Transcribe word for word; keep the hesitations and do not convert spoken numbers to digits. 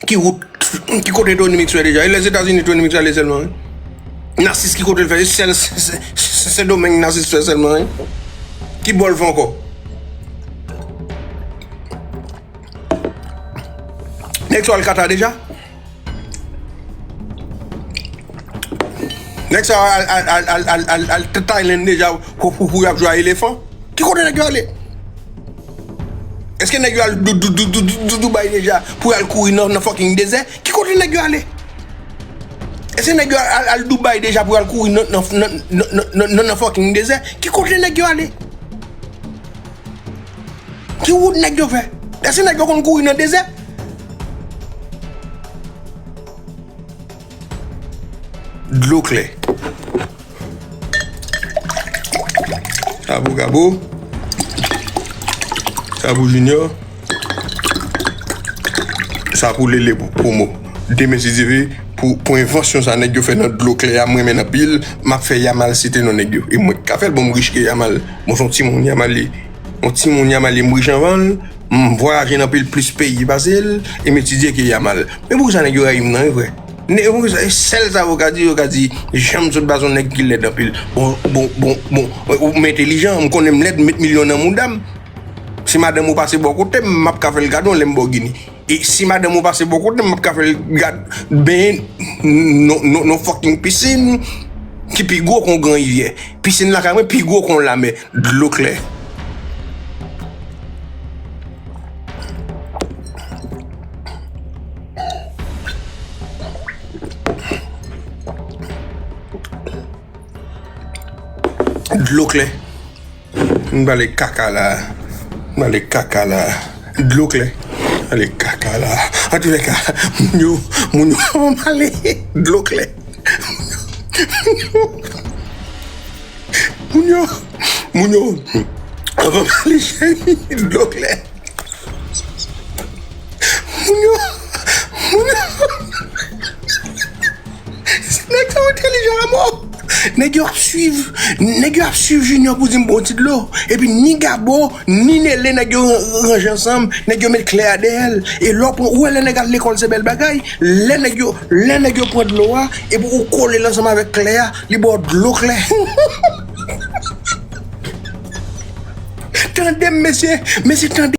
Ki wout, ki kote Tony Mix fè deja? E Lèzetazini Tony Mix ale sèlman, wi. Nasis ki kote l fè? Se sèl, se, se, se Sendomeng Nasis fè sèlman, wi. Ki bò l fè ankò? Nèg sa al Kata deja? Nèg sa al, al, al Thailand deja pou, pou, pou y ap jwe a elefan? Ki kote nèg yo ale? Èske nèg yo al Dou-, Dou-, Dou-, Dou-, Dou-, Dou-, Dubai deja pou y al kouri nan, nan fucking dezè? Ki kote nèg yo ale? Èske nèg yo al, al, al Dubai deja pou y al kouri nan, nan, nan fucking dezè? Ki kote nèg yo ale? Ki wout nèg yo fè? Èske nèg yo konn kouri nan dezè? Dlo klè. Sa pou Gabo. Sa pou Junior. Sa pou Lele pou Promo. Demen, si Dye vle, pou, pou envansyon sa nèg yo fè nan dlo klè a, m renmen l anpil. M ap fè Yamal site non nèg yo. E mwen k ka fè l, bon, m rich ke Yamal. Bon, se yon timoun Yamal ye. Yon timoun Yamal ye, m rich anvan l. M vwayaje nan pil plis peyi pase l. E m etidye ke Yamal. Men poukisa nèg yo rayi m nan, wi, frè? Ne, e sèl sa yo ka di, yo ka di, janm sot ba se yon nèg ki lèd anpil. Bon, bon, bon, bon, ou, m entelijan, m konnen m lèd, m met milyon nan mouda m. Si madanm ou pase bò kote m, m ap ka fè l kado yon Lamborghini. E si madanm ou pase bò kote m, m ap ka fè l gad benyen nan, nan, nan fucking pisin ki pi gwo kon gran rivyè. Pisin lakay mwen pi gwo kon lamè. Dlo klè. Dlo klè. M pale kaka la. M pale kaka la. Dlo klè. M pale kaka la. Antoulèka, moun yo, moun yo, anvan m ale. Dlo klè. Moun yo, moun yo, anvan m ale, cheri, dlo klè. Moun yo, moun yo. Nèg yo entelijan a mò. Nèg yo ap swiv, nèg yo ap swiv Junior pou di m bon ti dlo. Epi ni Gabo, ni Nele, nèg yo ran-, ranje ansanm, nèg yo met klè a dèyè l. E lè w pran, ou wè lè nèg al lekòl se bèl bagay. Lè nèg yo, lè nèg yo pran dlo a, epi ou kole l ansanm avèk klè a, li ba w dlo klè. Tande m, mesye, mesye, tande.